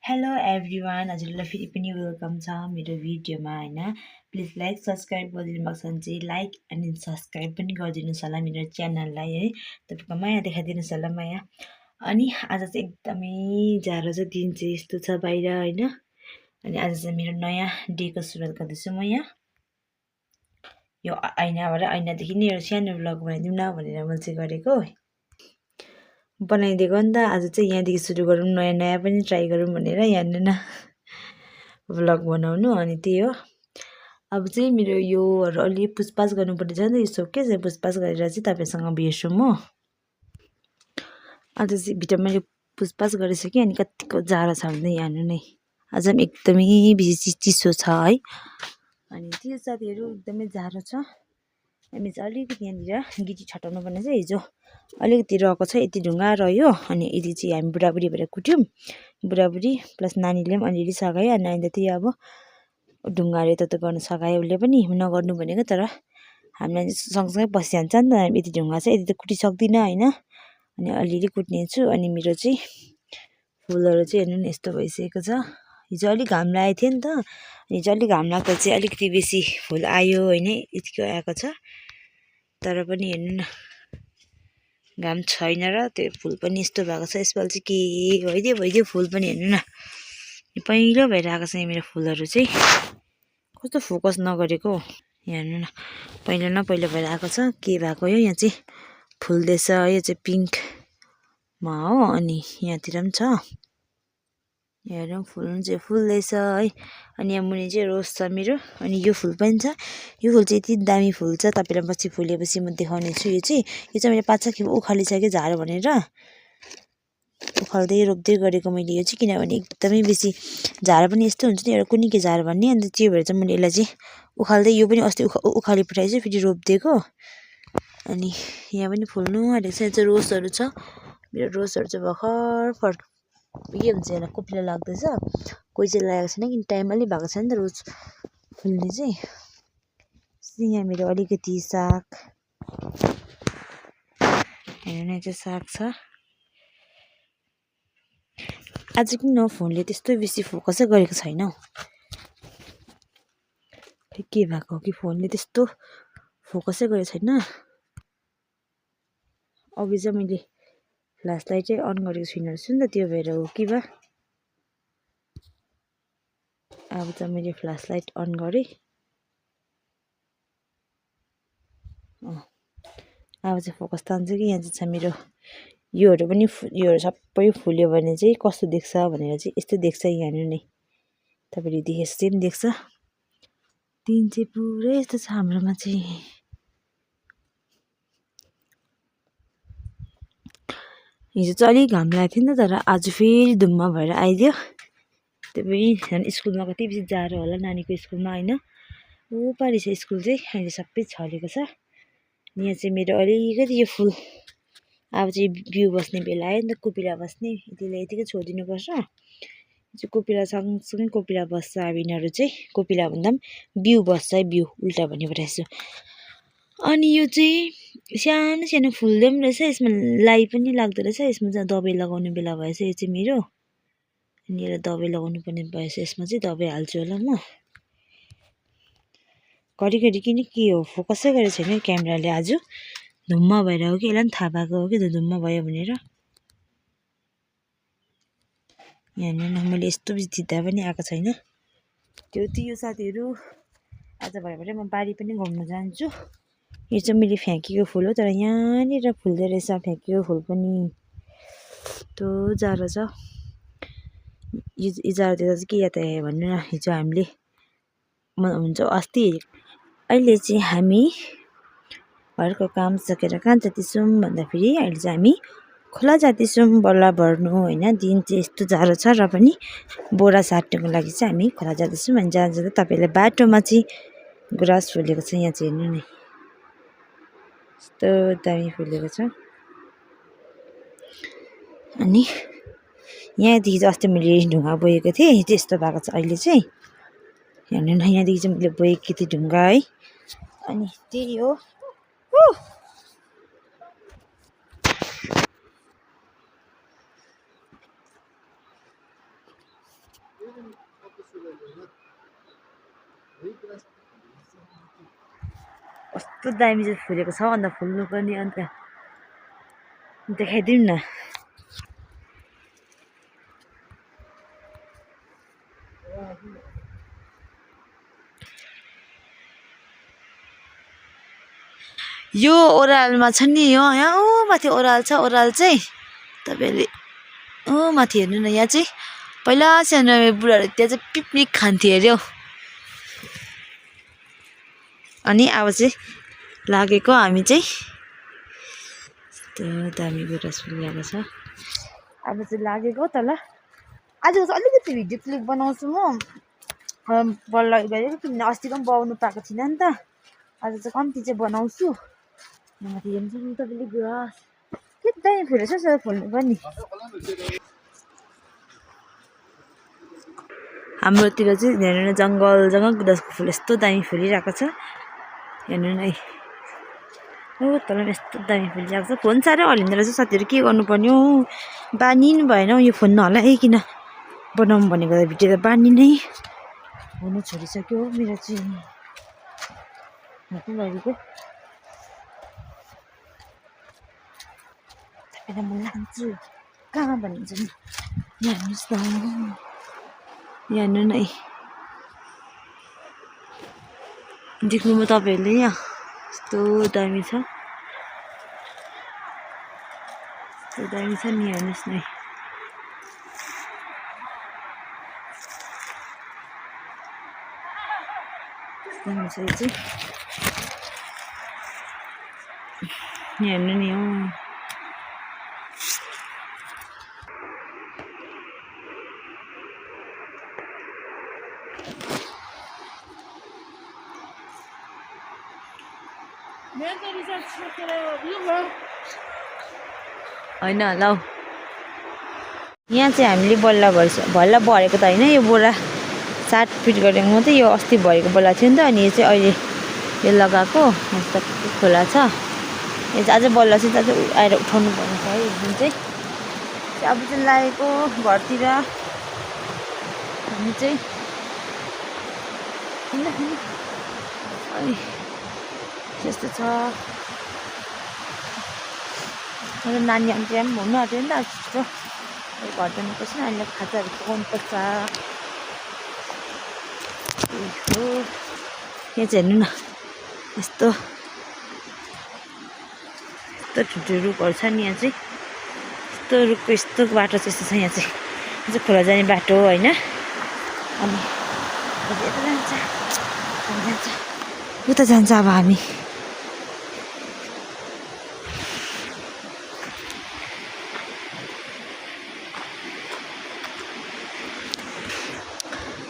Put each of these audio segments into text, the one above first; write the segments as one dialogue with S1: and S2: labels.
S1: Hello everyone, हजुरलाई फेरि पनि वेलकम छ मेरो भिडियोमा हैन। प्लिज लाइक सब्स्क्राइब गरिदिनु भएको छ भने चाहिँ लाइक अनि सब्स्क्राइब पनि गरिदिनुहोस् होला मेरो च्यानललाई है। तपाईँको माया देखाइदिनुहोस् होला माया। अनि आज चाहिँ एकदमै जाडो छ, दिन चाहिँ यस्तो छ बाहिर हैन। अनि आज चाहिँ मेरो नयाँ डेको सुरुवात गर्दैछु म यहाँ। यो ऐनादेखि नै एउटा सानो भ्लग बनाइदिउँ न भनेर मैले चाहिँ गरेको। बनाइदिएको नि त, आज चाहिँ यहाँदेखि सुरु गरौँ, नयाँ नयाँ पनि ट्राई गरौँ भनेर यहाँनिर भ्लग बनाउनु। अनि त्यही हो, अब चाहिँ मेरो योहरू अलि पुछपाछ गर्नुपर्ने छ नि त, यो सोकेस पुछपाछ गरेर चाहिँ तपाईँसँग भेट्छु म। आज चाहिँ भिडियो मैले पुछपाछ गरिसकेँ। अनि कतिको जाडो छ भने यहाँ नै आज पनि एकदमै बेसी चिसो छ है। अनि त्यो साथीहरू एकदमै जाडो छ। हामी चाहिँ अलिकति यहाँनिर गिटी छटाउनु पर्ने चाहिँ हिजो अलिकति रहेको छ, यति ढुङ्गा रह्यो। अनि यति चाहिँ हामी बुढाबुढी भएर कुट्यौँ, बुढाबुढी प्लस नानीले पनि अलिअलि सघायो। अनि नानी त त्यही अब ढुङ्गाहरू यता गर्नु सघायो, उसले पनि नगर्नु भनेको, तर हामीलाई सँगसँगै बसिहाल्छ नि त। यति ढुङ्गा छ, यति त कुटिसक्दिनँ होइन। अनि अलिअलि कुट्ने छु। अनि मेरो चाहिँ फुलहरू चाहिँ हेर्नु न यस्तो भइसकेको छ। हिजो अलिक घाम लागेको थियो नि त, हिजो अलिक घाम लाग्दा चाहिँ अलिकति बेसी फुल आयो होइन, यतिको आएको छ। तर पनि हेर्नु न घाम छैन र त्यो फुल पनि यस्तो भएको छ। यसपालि चाहिँ के भइदियो फुल पनि हेर्नु न, पहिलो भएर आएको छ यहाँ मेरो फुलहरू चाहिँ। कस्तो फोकस नगरेको हेर्नु न, पहिलो न पहिलो भएर आएको छ। के भएको यो यहाँ चाहिँ फुल्दैछ, यो चाहिँ पिङ्कमा हो। अनि यहाँतिर पनि छ, हेरौँ फुल्नु चाहिँ फुल्दैछ है। अनि यहाँ मुनि चाहिँ रोज छ मेरो। अनि यो फुल पनि छ, यो फुल चाहिँ यति दामी फुल छ, तपाईँलाई पछि फुलेपछि म देखाउने छु। यो चाहिँ मैले 5-6 खेप उखालिसकेँ झार भनेर, उखाल्दै रोप्दै गरेको मैले यो चाहिँ। किनभने एकदमै बेसी झार पनि यस्तो हुन्छ नि, एउटा कुन्नी के झार भन्ने। अन्त त्यो भएर चाहिँ मैले यसलाई चाहिँ उखाल्दै, यो पनि अस्ति उखाली पठाएछु फेरि रोपिदिएको। अनि यहाँ पनि फुल्नु आँटेको छ। यहाँ चाहिँ रोजहरू छ, मेरो रोजहरू चाहिँ भर्खर के भन्छ यसलाई कोपिला लाग्दैछ, कोही चाहिँ लागेको छैन किन टाइम अलिक भएको छ नि त रोज फुल्ने चाहिँ। यहाँ मेरो अलिकति साग, हेर्नु न चाहिँ साग छ। आज किन फोनले त्यस्तो बेसी फोकसै गरेको छैन हौ, के भएको हो कि फोनले त्यस्तो फोकसै गरेको छैन। अघि चाहिँ मैले फ्ल्यास लाइटै अन गरेको छुइनँ रहेछु नि त, त्यो भएर हो कि बा। अब चाहिँ मैले फ्ल्यास लाइट अन गरेँ। अब चाहिँ फोकस तान्छ कि यहाँ चाहिँ छ मेरो योहरू पनि योहरू सबै फुल्यो भने चाहिँ कस्तो देख्छ भनेर चाहिँ यस्तो देख्छ यहाँनिर नै, तपाईँले देखेपछि चाहिँ देख्छ। दिन चाहिँ पुरै यस्तो छ हाम्रोमा चाहिँ। हिजो चाहिँ अलिक घाम लागेको थियो नि त, तर आज फेरि धुम्म भएर आइदियो। त्यो पनि झन् स्कुलमा कति बेसी जाडो होला नानीको स्कुलमा होइन। ऊ पारि छ स्कुल चाहिँ, अहिले सबै छलेको छ। यहाँ चाहिँ मेरो अलिकति यो फुल अब चाहिँ बिउ बस्ने बेला आयो नि त, कोपिला बस्ने, त्यसलाई यतिकै छोडिदिनुपर्छ। चाहिँ कोपिला सँगसँगै कोपिला बस्छ। अब यिनीहरू चाहिँ कोपिला भन्दा पनि बिउ बस्छ है, बिउ उल्टा भनी पठाएछु। अनि यो चाहिँ सानो सानो फुल्दै पनि रहेछ, यसमा लाई पनि लाग्दो रहेछ। यसमा चाहिँ दबाई लगाउने बेला भएछ यो चाहिँ मेरो। अनि यसलाई दबाई लगाउनु पर्ने भएछ, यसमा चाहिँ दबाई हाल्छु होला म घरिघरि। किन के हो फोकसै गरेको छैन क्यामेराले, आज धुम्म भएर हो कि, यसलाई पनि थाहा भएको हो कि धुम्म भयो भनेर। यहाँ मैले यस्तो बेसी थिच्दा पनि आएको छैन। त्यो साथीहरू आज भएर म बारी पनि घुम्न जान्छु। यो चाहिँ मैले फ्याँकेको फुल हो, तर यहाँनिर फुल्दै रहेछ फ्याँकेको फुल पनि। यस्तो जाडो छ यो जाडो देख्दा चाहिँ के याद आयो भन्नु न, हिजो हामीले हुन्छ अस्ति अहिले चाहिँ हामी घरको काम सकेर कहाँ जाँदैछौँ भन्दाखेरि अहिले चाहिँ हामी खोला जाँदैछौँ बल्ल भर्नु होइन। दिन चाहिँ यस्तो जाडो छ र पनि बोरा साट्नुको लागि चाहिँ हामी खोला जाँदैछौँ। अनि जाँदा तपाईँलाई बाटोमा चाहिँ गुराँस फुलेको छ, यहाँ चाहिँ हेर्नु नि यस्तो दामी फुलेको छ। अनि यहाँदेखि चाहिँ अस्ति मैले ढुङ्गा बोकेको थिएँ, त्यस्तो भएको छ अहिले चाहिँ। हेर्नु न यहाँदेखि चाहिँ मैले बोकेको थिएँ ढुङ्गा है। अनि त्यही हो। कस्तो दामी चाहिँ फुलेको छ अन्त फुल्नु पनि अन्त देखाइदिउँ न। यो ओरालमा छ नि यो यहाँ माथि ओराल छ। ओराल चाहिँ तपाईँले माथि हेर्नु न, यहाँ चाहिँ पहिला सानो बुढाहरू त्यहाँ चाहिँ पिकनिक खान्थे अरे हौ। अनि अब चाहिँ लागेको हामी चाहिँ यस्तो दामी गुराँस फुलिरहेको छ। अब चाहिँ लागेको तल आजको चाहिँ अलिकति भिडियो क्लिप बनाउँछु म। बल्ल गरेको किनभने अस्तिको पनि बनाउनु पाएको थिइनँ नि त। आज चाहिँ कम्ती चाहिँ बनाउँछु। माथि हेर्नु सक्नु तपाईँले गुराँस के दामी फुलेछ सर, फुल्नु पनि। हाम्रोतिर चाहिँ हेर्नु न जङ्गल जङ्गल गुराँसको फुल यस्तो दामी फुलिरहेको छ। हेर्नु नै तल यस्तो दामी फुलिरहेको छ। फोन साह्रै हल्लिँदो रहेछ साथीहरू, के गर्नुपर्ने हो, बानी भएन यो फोन नहल्लाइकन बनाउँ भनेको त भिडियो त बानी नै हुनु छोडिसक्यो मेरो चाहिँ। लगेको तपाईँलाई म लान्छु कहाँ भनिन्छ नि, यहाँ हेर्नुहोस् न, हेर्नु नै देख्नुभयो तपाईँहरूले। यहाँ यस्तो दामी छ, यस्तो दामी छ नि, हेर्नुहोस् न। दामी छ यो चाहिँ, हेर्नु नि हो। होइन ल यहाँ चाहिँ हामीले बल्ल भरेको त होइन, यो बोरा 7 फिट गरेको मात्रै। यो अस्ति भरेको बोला थियो नि त, अनि यो चाहिँ अहिले यो लगाएको यस्तो खोला छ। यो चाहिँ अझै बल्ल चाहिँ अझै आएर उठाउनु पर्ने छ है एक दिन चाहिँ। अब चाहिँ लागेको घरतिर हामी चाहिँ त्यस्तो छ। मेरो नानी अन्त पनि हुनु आँट्यो नि त छिटो, घर जानुपर्छ नि, अहिले खाजाहरू पकाउनु पर्छ। यहाँ चाहिँ हेर्नु न यस्तो यस्तो ठुल्ठुलो रुखहरू छ नि। यहाँ चाहिँ यस्तो रुखको यस्तो बाटो चाहिँ यस्तो छ। यहाँ चाहिँ खोला जाने बाटो होइन। अनि यता जान्छ उता जान्छ अब हामी।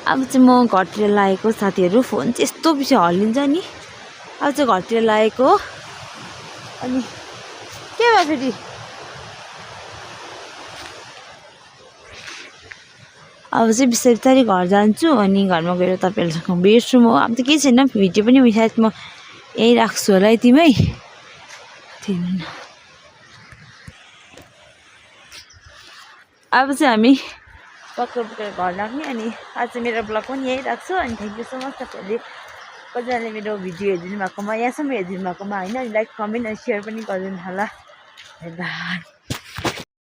S1: अब चाहिँ म घरतिर लागेको साथीहरू। फोन चाहिँ यस्तो बेसी हल्लिन्छ नि। अब चाहिँ घरतिर लागेको, अनि के भयो फेरि, अब चाहिँ बिस्तारै बिस्तारै घर जान्छु। अनि घरमा गएर तपाईँहरूसँग भेट्छु म। अब त केही छैन, भिडियो पनि सायद म यहीँ राख्छु होला यतिमै। अब चाहिँ हामी पक्का घर लाग्ने। अनि आज चाहिँ मेरो ब्लग पनि यहीँ राख्छु। अनि थ्याङ्क यू सो मच तपाईँहरूले कतिजनाले मेरो भिडियो हेरिदिनु भएकोमा, यहाँसम्म हेरिदिनु भएकोमा होइन। अनि लाइक कमेन्ट अनि सेयर पनि गरिदिनु होला। बाई।